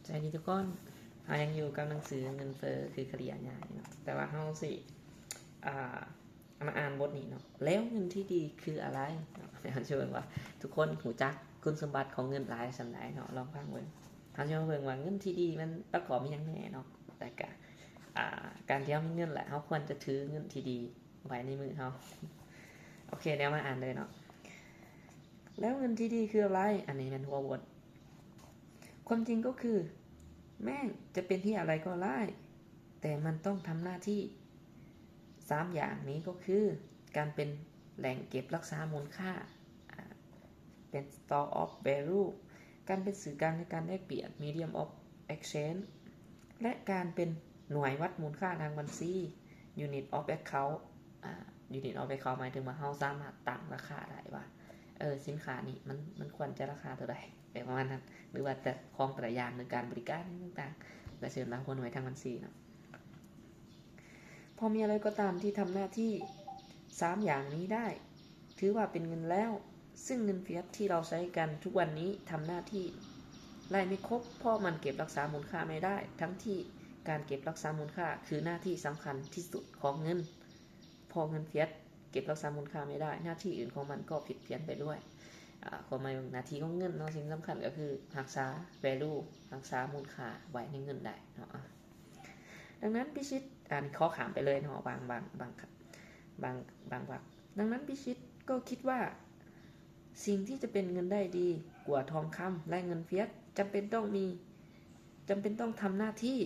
ສະບາຍດີທຸກຄົນ, ເຮົາຍັງຢູ່ກັບໜັງສືເງິນເຟີ້ຄືຄະດີອາຍານີ້ເນາະ, ແຕ່ວ່າເຮົາຊິ ອ່າ ມາອ່ານບົດນີ້ເນາະ, ແລ້ວເງິນທີ່ດີຄືອະໄລເນາະ. ເຮົາຊິເບິ່ງວ່າທຸກຄົນຮູ້ຈັກຄຸນສົມບັດຂອງເງິນຫຼາຍສ່ຳໃດເນາະ, ລອງຟັງເບິ່ງ. ເຮົາຊິມາເບິ່ງວ່າເງິນທີ່ດີມັນປະກອບມີຫຍັງແດ່ເນາະ, ແລ້ວກະ ອ່າ ການທີ່ເຮົາມີເງິນແຫຼະ ເຮົາຄວນຈະຖືເງິນທີ່ດີໄວ້ໃນມືເຮົາ. ໂອເຄ, ດຽວມາອ່ານເລີຍເນາະ. ແລ້ວເງິນທີ່ດີຄືອະໄລ? ອັນນີ້ແມ່ນຫົວບົດ. ຄວາມຈິງກໍຄື ແມ່ງຈະເປັນເຫຍອະໄລກໍໄດ້, ແຕ່ມັນຕ້ອງທຳໜ້າທີ່ສາມຢ່າງນີ້ກໍຄື ການເປັນແຫຼ່ງເກັບຮັກສາມູນຄ່າ ອ່າ ເປັນ store of value, ການເປັນສື່ກາງໃນການແລກປ່ຽນ medium of exchange ແລະ ການເປັນໜ່ວຍວັດມູນຄ່າທາງບັນຊີ unit of account. ອ່າ unit of account ໝາຍເຖິງວ່າເຮົາສາມາດຕັ້ງລາຄາໄດ້ວ່າ ເອີ ສິນຄ້ານີ້ມັນ ມັນຄວນຈະລາຄາເທົ່າໃດ ແບບປະມານນັ້ນ, ຫຼືວ່າແຕ່ຂອງແຕ່ລະຢ່າງ ຫຼືການບໍລິການຫຍັງຕ່າງໆ ກໍເອີ້ນວ່າຫົວໜ່ວຍທາງບັນຊີເນາະ. ພໍມີອະໄລກໍຕາມທີ່ທຳໜ້າທີ່ສາມຢ່າງນີ້ໄດ້ ຖືວ່າເປັນເງິນແລ້ວ, ຊຶ່ງເງິນຟຽດທີ່ເຮົາໃຊ້ກັນທຸກວັນນີ້ທຳໜ້າທີ່ໄລ່ໄມ່ຄົບ ເພາະມັນເກັບຮັກສາມູນຄ່າໄມ່ໄດ້, ທັງທີ່ການເກັບຮັກສາມູນຄ່າຄືໜ້າທີ່ສຳຄັນທີ່ສຸດຂອງເງິນ. ເພາະເງິນຟຽດເກັບຮັກສາມູນຄ່າໄມ່ໄດ້, ໜ້າທີ່ອື່ນຂອງມັນກໍຜິດພຽນໄປດ້ວຍ. ອາ ຄວາມໝາຍໜ້າທີ່ຂອງເງິນເນາະ, ສິ່ງສຳຄັນກໍຄືຮັກສາ value ຮັກສາມູນຄ່າໄວ້ໃນເງິນໄດ້ເນາະ. ອາ ດັ່ງນັ້ນພິຊິດ ອັນນີ້ຂໍຂ້າມໄປເລີຍເນາະ ບາງ ບາງ ບາງ ບາງ ບາງວັກ. ດັ່ງນັ້ນພິຊິດກໍຄິດວ່າ ສິ່ງທີ່ຈະເປັນເງິນໄດ້ດີກວ່າທອງຄຳ ແລະ ເງິນຟຽດ ຈຳເປັນຕ້ອງມີ ຈຳເປັນຕ້ອງທຳໜ້າທີ່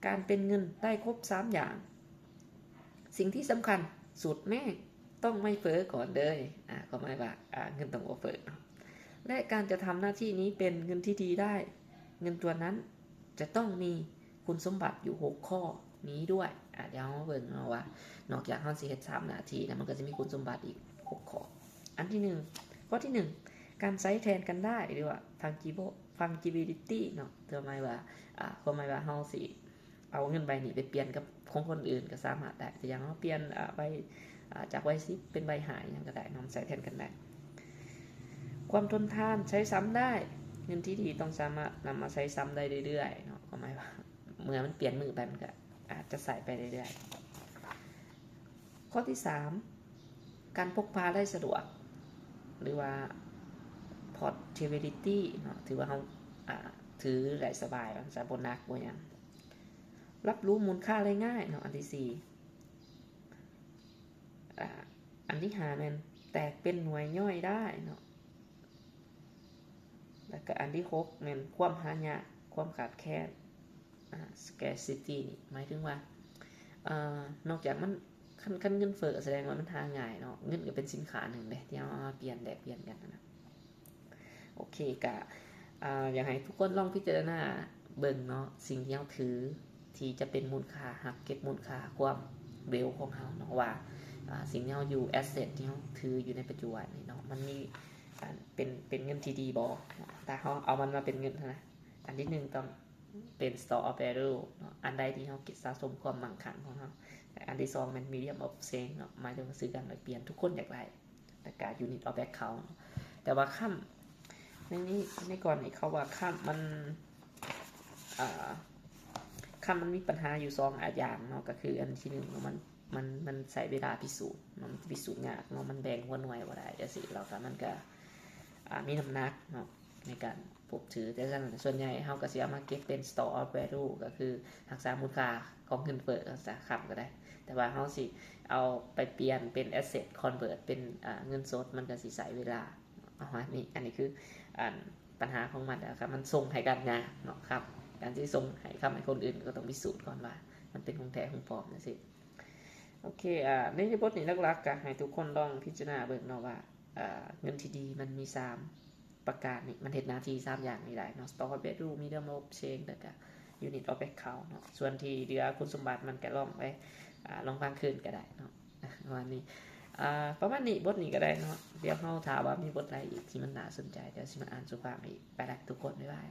ການເປັນເງິນໄດ້ຄົບສາມຢ່າງ. ສິ່ງທີ່ສຳຄັນສຸດແມ່ນຕ້ອງໄມ່ເຟີ້ກ່ອນເດີ. ອາ ຄວາມໝາຍວ່າ ອາ ເງິນຕ້ອງບໍ່ເຟີ້ເນາະ ແລະ ການຈະທຳໜ້າທີ່ນີ້ເປັນເງິນທີ່ດີໄດ້ ເງິນຕົວນັ້ນຈະຕ້ອງມີຄຸນສົມບັດຢູ່ຫົກຂໍ້ນີ້ດ້ວຍ. ອາ ດຽວເຮົາມາເບິ່ງເນາະວ່າ ນອກຈາກເຮົາຊິເຮັດສາມໜ້າທີ່ແລ້ວ ມັນກໍຈະມີຄຸນສົມບັດອີກຫົກຂໍ້. ອັນທີໜຶ່ງ ຂໍ້ທີໜຶ່ງ ການໃຊ້ແທນກັນໄດ້ ຫຼືວ່າ fungible fungibility ເນາະ ຄວາມໝາຍວ່າ ອາ ຄວາມໝາຍວ່າເຮົາຊິເອົາເງິນໃບນີ້ໄປປ່ຽນກັບຂອງຄົນອື່ນກໍສາມາດໄດ້. ຕົວຢ່າງເຮົາປ່ຽນ ອາ ໃບ ອາ ຈາກໃບສິບເປັນໃບຫ້າຫຍັງກໍໄດ້ເນາະ, ມັນໃຊ້ແທນກັນໄດ້. ຄວາມທົນທານ ໃຊ້ຊ້ຳໄດ້, ເງິນທີ່ດີຕ້ອງສາມາດນຳມາໃຊ້ຊ້ຳໄດ້ເລື້ອຍໆເນາະ, ຄວາມໝາຍວ່າເມື່ອມັນປ່ຽນມືໄປ ມັນກໍອາດຈະໃຊ້ໄປເລື້ອຍໆ. ຂໍ້ທີສາມ ການພົກພາໄດ້ສະດວກ ຫຼືວ່າ portability ເນາະ, ຖືວ່າເຮົາ ອາ ຖືໄດ້ສະບາຍ ມັນຈະບໍ່ໜັກບໍ່ຫຍັງ. ຮັບຮູ້ມູນຄ່າໄດ້ງ່າຍເນາະ, ອັນທີສີ່. ອາ ອັນທີຫ້າແມ່ນແຕກເປັນໜ່ວຍຍ່ອຍໄດ້ເນາະ, ແລ້ວກໍອັນທີຫົກແມ່ນຄວາມຫາຍາກ, ຄວາມຂາດແຄນ. ອາ scarcity ນີ້ໝາຍເຖິງວ່າ ເອີ ນອກຈາກມັນ ຄັນ ຄັນເງິນເຟີ້ສະແດງວ່າມັນຫາງ່າຍເນາະ, ເງິນກໍເປັນສິນຄ້າໜຶ່ງເດ້ ທີ່ເຮົາເອົາມາປ່ຽນແລກປ່ຽນກັນຫັ້ນນະ. ໂອເຄ ກະ ອາ ຢາກໃຫ້ທຸກຄົນລອງພິຈາລະນາເບິ່ງເນາະ, ສິ່ງທີ່ເຮົາຖືທີ່ຈະເປັນມູນຄ່າ ຮັບເກັບມູນຄ່າຄວາມ wealth ຂອງເຮົາເນາະ ວ່າ ອາ ສິ່ງທີ່ເຮົາຢູ່ asset ທີ່ເຮົາຖືຢູ່ໃນປັດຈຸບັນນີ້ເນາະ ມັນມີ ອາ ເປັນ ເປັນເງິນທີ່ດີບໍ່ເນາະ, ຖ້າເຮົາເອົາມັນມາເປັນເງິນຫັ້ນນະ. ອັນທີໜຶ່ງຕ້ອງເປັນ store of value ເນາະ, ອັນໃດທີ່ເຮົາເກັບສະສົມຄວາມໝັ້ງຄັ່ງຂອງເຮົາ. ແລະ ອັນທີສອງແມ່ນ medium of exchange ເນາະ, ໝາຍເຖິງວ່າສື່ການແລກປ່ຽນ ທຸກຄົນຢາກໄດ້. ແລ້ວກະ unit of account ເນາະ. ແຕ່ວ່າຄຳໃນນີ້ ໃນກ່ອນນີ້ເຂົາວ່າຄຳມັນ ເອີ ຄຳມັນມີບັນຫາຢູ່ສອງອາຢ່າງເນາະ, ກໍຄືອັນທີໜຶ່ງເນາະ ມັນ ມັນ ມັນໃຊ້ເວລາພິສູດເນາະ, ມັນພິສູດຍາກເນາະ, ມັນແບ່ງຫົວໜ່ວຍບໍ່ໄດ້ຈັ່ງຊີ້, ແລ້ວກະມັນກະ ອາ ມີນ້ຳໜັກເນາະໃນການພົບຖື. ແຕ່ສະນັ້ນ ສ່ວນໃຫຍ່ເຮົາກະຊິເອົາມາເກັບເປັນ store of value ກໍຄືຮັກສາມູນຄ່າຂອງເງິນເຟີ້ ຮັກສາຄຳກໍໄດ້. ແຕ່ວ່າເຮົາຊິເອົາໄປປ່ຽນເປັນ asset convert ເປັນ ອາ ເງິນສົດ ມັນກໍຊິໃຊ້ເວລາປະມານນີ້. ອັນນີ້ຄື ອັນ ບັນຫາຂອງມັນ ແລ້ວກໍມັນສົ່ງໃຫ້ກັນຍາກເນາະ, ຄຳ ການຊິສົ່ງໃຫ້ຄຳໃຫ້ຄົນອື່ນ ກໍຕ້ອງພິສູດກ່ອນວ່າມັນເປັນຂອງແທ້ຂອງປອມຈັ່ງຊີ້. ໂອເຄ ອາ ໃນບົດນີ້ຫຼັກໆ ກໍໃຫ້ທຸກຄົນລອງພິຈາລະນາເບິ່ງເນາະວ່າ ອາ ເງິນທີ່ດີມັນມີສາມປະການນີ້ ມັນເຮັດໜ້າທີ່ສາມຢ່າງນີ້ໄດ້ເນາະ, store of value, medium of exchange ແລ້ວກະ unit of account ເນາະ. ສ່ວນທີ່ເຫຼືອຄຸນສົມບັດມັນກະລອງໄປ ອາ ລອງຟັງຄືນກະໄດ້ເນາະ ປະມານນີ້. ອາ ປະມານນີ້ ບົດນີ້ກະໄດ້ເນາະ, ດຽວເຮົາຖ້າວ່າມີບົດໃດອີກທີ່ມັນໜ້າສົນໃຈ ດຽວຊິມາອ່ານສູ່ຟັງອີກ. ໄປລະທຸກຄົນ ບາຍບາຍ.